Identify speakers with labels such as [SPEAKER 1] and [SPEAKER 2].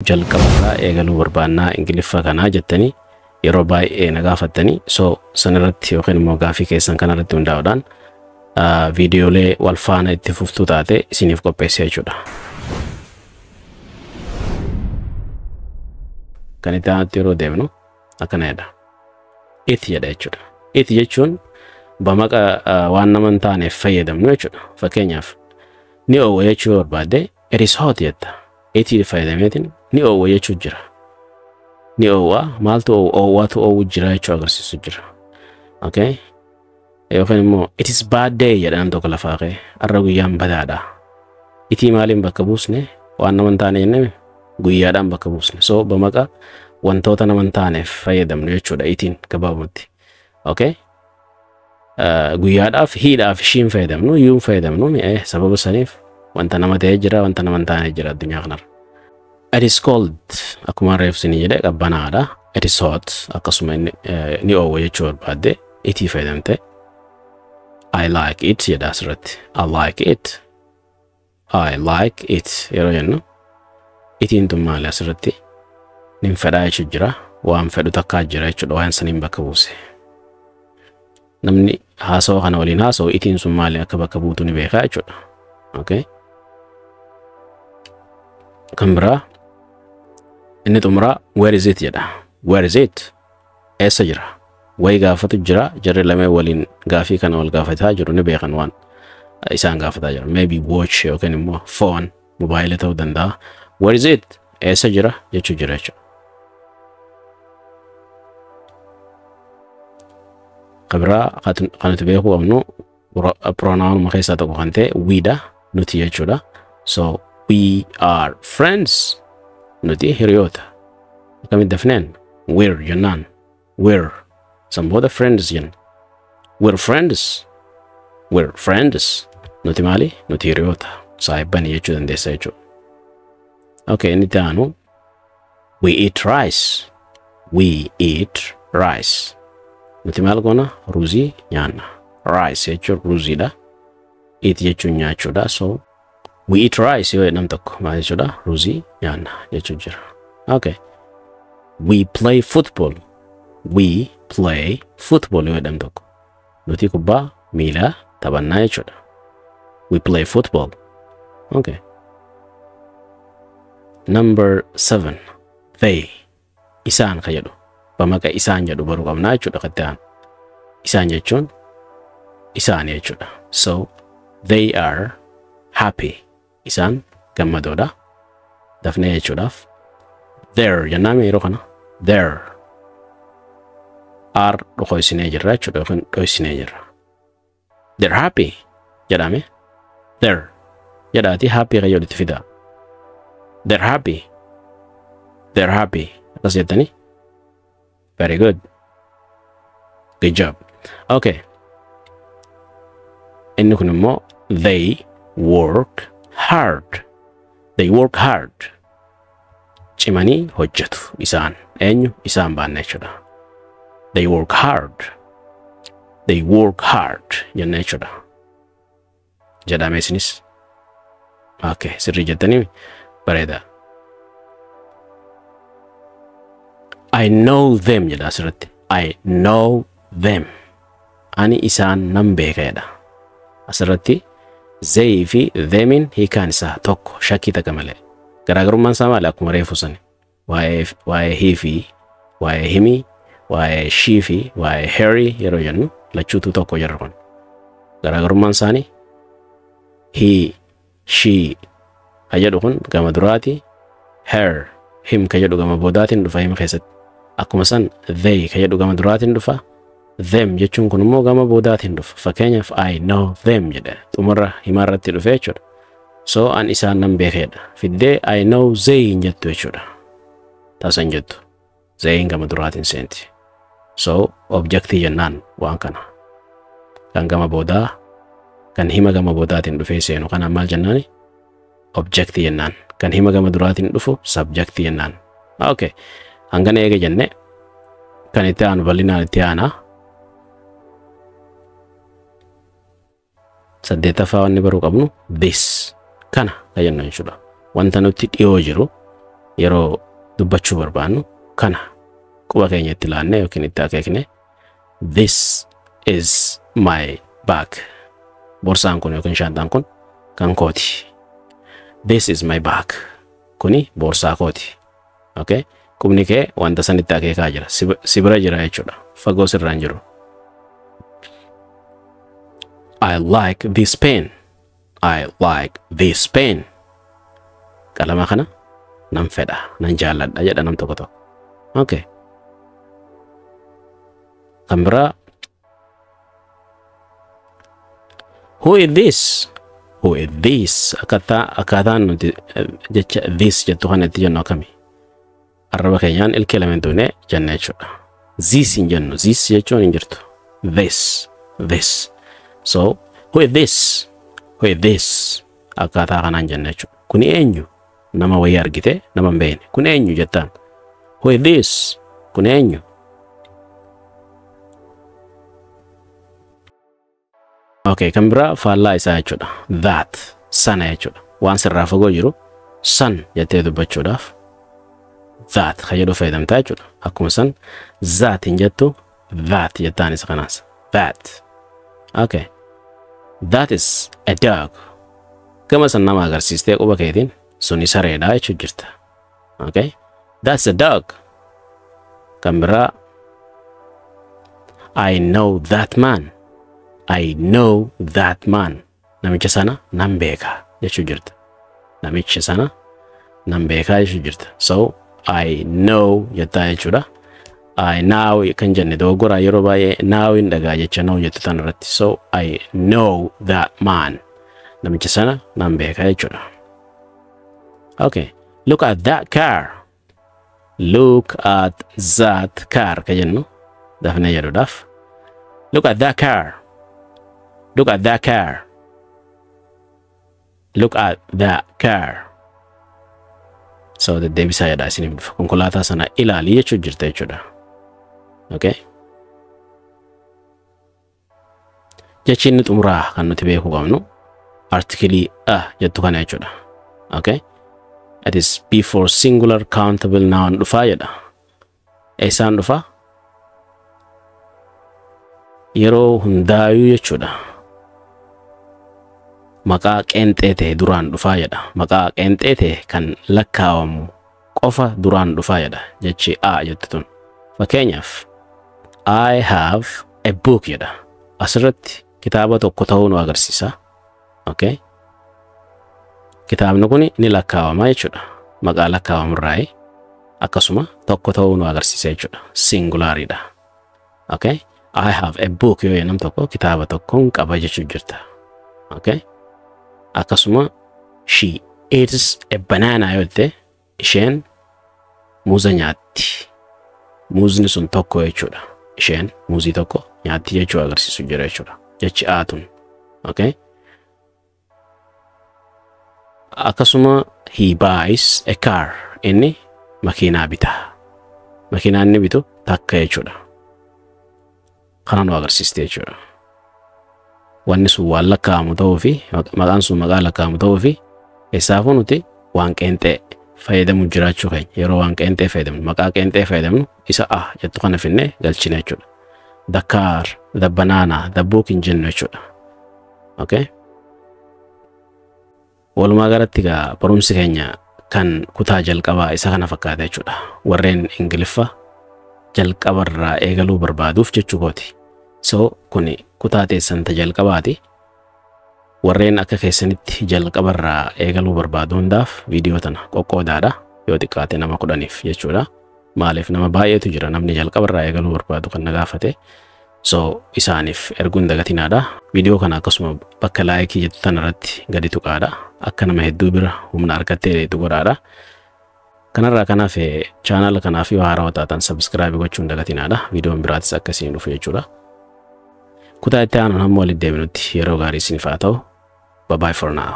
[SPEAKER 1] Jalqabarraa eegaluu barbaannaa Ingiliffa kanaa jettanii yeroo baay'ee na gaafattanii, so sanirratti yookiin immoo gaafii keessan kanarratti hundaa'uudhaan viidiyoolee wal faana itti fuftuu taate isiniif qopheesse jechuudha. Kan itti aanutti yeroo deemnu akkana jedha. It jedha jechuudha. It jechuun bamaqa waan nama hin taaneef fayyadamnu jechuudha. Fakkeenyaaf, ni oowwa jechuu yoo barbaadde, "It is hot" jetta. It fayyadameetiin ni oowwa jechuu jira. Ni oowwa, maaltu oowwaatu oowwu jira jechuu agarsiisu jira. Okay? Yookiin immoo "It is bad day" jedha nam tokko lafaa ka'e. Har'a guyyaan badaadha. Itii maaliin bakka buusne? Waan nama hin taane jennee guyyaadhaan bakka buusne. So bamaqa wantoota nama hin taaneef fayyadamnu jechuudha itiin gabaabumatti. Okay? Guyyaadhaaf he dhaaf she n fayyadamnu, you n fayyadamnu mi'ee sababa saniif wanta nama ta'ee jira, wanta nama hin taane jira addunyaa kanarra. It is cold, akkuma reef isinii jedhe, qabbanaadha. It is hot, akkasuma inni ni oowwa jechuu barbaadde itii fayyadamte. "I like it" jedha asirratti. "I like it." "I like it" yeroo jennu itiin tun maali asirratti? Nin fedhaa jechuu jira. Waan fedhu takkaa jira jechuudha, waan saniin bakka buuse. Namni haasawa kana waliin haasa'u itiin sun maali akka bakka buutu ni beekaa jechuudha. Okay. Kan biraa, inni xumuraa, "Where is it?" jedha. "Where is it?" Eessa jira? Wayi gaafatu jira, jarri lameen waliin gaafii kana wal gaafataa jiru, ni beekan waan isaan gaafataa jiru. Maybe watch yookiin immoo phone, mobaayila ta'uu danda'a. "Where is it?" Eessa jira jechuu jira jechuudha. Kan biraa kan nuti beekuu qabnu pronounuma keessaa tokko kan ta'e we dha, nuti jechuudha. So we are friends, nuti hiriyoota. Akkamitti dafneen we're jennaan? We're, san booda friends jenna. We're friends. We're friends. Nuti maali? Nuti hiriyoota. Saahibbanii jechuu dandeessa jechuudha. Okay, inni itti aanu we eat rice. We eat rice. Nuti maal goona? Ruuzii nyaanna. Rice jechuun ruuziidha. Eat jechuun nyaachuudha. So "we eat rice" yoo jedham tokko maal jechuudha? Ruuzii nyaanna jechuu jira. Okay. We play football. "We play football" yoo jedham tokko. Nuti kubbaa miilaa taphannaa jechuudha. We play football. Okay. Number 7. They. Isaan ka jedhu. Bamaqa isaan jedhu baruu qabnaa jechuudha kan ta'an. Isaan jechuun isaan jechuudha. So they are happy. Isaan gammadoodha. Dafnee jechuudhaaf they're jennaan yeroo kana they're are dhokoysinee jirra jechuudha yookiin dhoysinee jirra. "They're happy" jedhame, they're jedhaati happy kan jedhu itti fidaa. They're happy. They're happy. Akkas jettanii. Very good. Good job. Okay. Inni kun immoo they work hard. They work hard. Cimanii hojjetu isaan. Eenyu? Isaan baanna jechuudha. They work hard. "They work hard" jenna jechuudha. Jedhame isinis. Okay, sirrii jettanii, bareeda. "I know them" jedha asirratti. I know them. Ani isaan nan beeka jedha. Asirratti they fi themin hiikaan isaa tokko, shakkii takka malee. Garaagarummaan isaa maali? Akkuma reefu sani. Waa'ee he fi waa'ee himii, waa'ee she fi waa'ee herii yeroo jennu lachuutu tokko jarri kun. Garaagarummaan isaanii he, she ka jedhu kun gama duraati, her, him ka jedhu gama boodaatiin dhufa hima keessatti. Akkuma san they ka jedhu gama duraatiin dhufa. Them jechuun kun immoo gama boodaatiin dhufa. Fakkeenyaaf, "I know them" jedhe, xumura himaa irratti dhufe jechuudha. So an isaan nan beekedha. Fiddee "I know they" hin jettu jechuudha. Tasa hin jettu. They gama duraatiin seenti. So objectii jennaan waan kana. Kan gama boodaa, kan hima gama boodaatiin dhufee seenu kana maal jennaani? Objectii jennaan. Kan hima gama duraatiin dhufu subjectii jennaan. Okay. Hangana eega jenne, kan itti aanu bal'inaan itti aanaa. Saddeettaffaa wanni baruu qabnu this, kana kan jennu jechuudha. Wanta nutti dhiyoo jiru Yeroo dubbachuu barbaannu kana quba keenya itti laannee yookiin itti akeekne this is my bag. Borsaan kun yookiin shaantaan kun kan kooti. This is my bag. Kuni borsaa kooti. Okay? Qubni kee wanta sanitti akeekaa jira. Si bira jira jechuudha. Fagoo sirraa hin jiru. I like this pen. I like this pen. Qalama kana nan fedha, nan jaalladha jedha nam tokko tokko. Okay. Kan biraa who is this? Who is this? Akkaataan nuti jecha this jettu kana itti jennu akkami? Arraba keenyaan ilkee lameen tuunee jenna jechuudha. This hin jennu. This jechuun hin jirtu. This. This. So, who is this? Who is this? Akkaataa kanaan jenna jechuudha. Kuni eenyu? Nama wayii argite, nama hin beekne. Kun eenyu jettaan? Who is this? Kun eenyu? Okay, kan biraa faallaa isaa jechuudha. That, sana jechuudha. Waan sirraa fagoo jiru san jettee dubbachuudhaaf that kan jedhu fayyadamtaa jechuudha. Akkuma san that hin jettu that jettaan isa kanaas. That. Okay. That is a dog. Gama san nama agarsiistee quba keetiin suni sareedha jechuu jirta. Okay. That's a dog. Kan biraa I know that man. I know that man. Namicha sana nan beeka jechuu jirta. Namicha sana nan beeka jechuu jirta. So I know jettaa jechuudha. I now kan jenne dogoggoraa yeroo baay'ee now hin dhagaa jecha know jettu tan irratti. So I know that man. Namicha sana nan beeka jechuudha. Okay. Look at that car. Look at that car ka jennu dafnee jedhuudhaaf. Look at that car. Look at that car. Look at that car. So deddeebisaa jedha isiniif dhufa. Konkolaataa sana ilaali jechuu jirta jechuudha. Okay. Jechi inni xumuraa kan nuti beekuu qabnu artikilii a jettu kana jechuudha. Okay. It is before singular countable noun dhufaa jedha. Eessaan dhufaa? Yeroo hundaayuu jechuudha. Maqaa qeenxee ta'e duraan dhufaa jedha. Maqaa qeenxee ta'e kan lakkaawamu qofa duraan dhufaa jedha. Jechi a jettu tun. Fakkeenyaaf I have a book jedha. Asirratti kitaaba tokko ta'uu nu agarsiisa. Okay. Kitaabni kun ni lakkaawama jechuudha. Maqaa lakkaawamurraayi akkasuma tokko ta'uu nu agarsiisa jechuudha. Singulaariidha. Okay. I have a book yoo nam tokko kitaaba tokkoon qaba jechuu jirta. Okay. Akkasuma she eats a banana yoo jette isheen muuza nyaatti. Muuzni sun tokko jechuudha. Isheen muuzii tokko nyaatti jechuu agarsiisu jira jechuudha. Jechi a tun. Okay. Akkasuma he buys a car. Inni makiinaa bita. Makiinaa inni bitu takka jechuudha. Kana nu agarsiiste jechuudha. Wanni sun waan lakkaa'amu ta'uu fi maqaan sun maqaa lakkaa'amu ta'uu fi eessaafuu nuti waan qeenxee fayyadamu jiraachuu keenya. Yeroo waan qeenxee fayyadamnu maqaa qeenxee fayyadamnu isa a jettu kana finnee galchina jechuudha. The car, the banana, the book hin jennu jechuudha. Okay. Walumaa galatti egaa barumsi keenya kan kutaa jalqabaa isa kana fakkaata jechuudha. Warreen Ingiliffa jalqabarraa eegaluu barbaaduuf jechuu kooti. So kuni kutaa teessan ta jalqabaati. Warreen akka keessanitti jalqabarraa eegaluu barbaadu hundaaf viidiyoo tana qoqqoodaadha. Yoo xiqqaate nama 10 jechuudha. Maaliif nama baay'eetu jira namni jalqabarraa eegaluu barbaadu kan na gaafate. So isaaniif erguun dagatinaadha. Viidiyoo kana akkasuma bakka laayikii jettu tanarratti gadi tuqaadha. Akka nama hedduu bira humna argattee dheetu godhaadha. Kanarraa kanaaf chaanala kanaaf yoo haarawaa taatan sabskraayibii gochuun dagatinaadha. Viidiyoon biraatis akkasiin dhufu jechuudha. Kutaa itti aanuun hamma walitti deebinutti yeroo gaarii isiniif haa ta'u. Bye bye for now.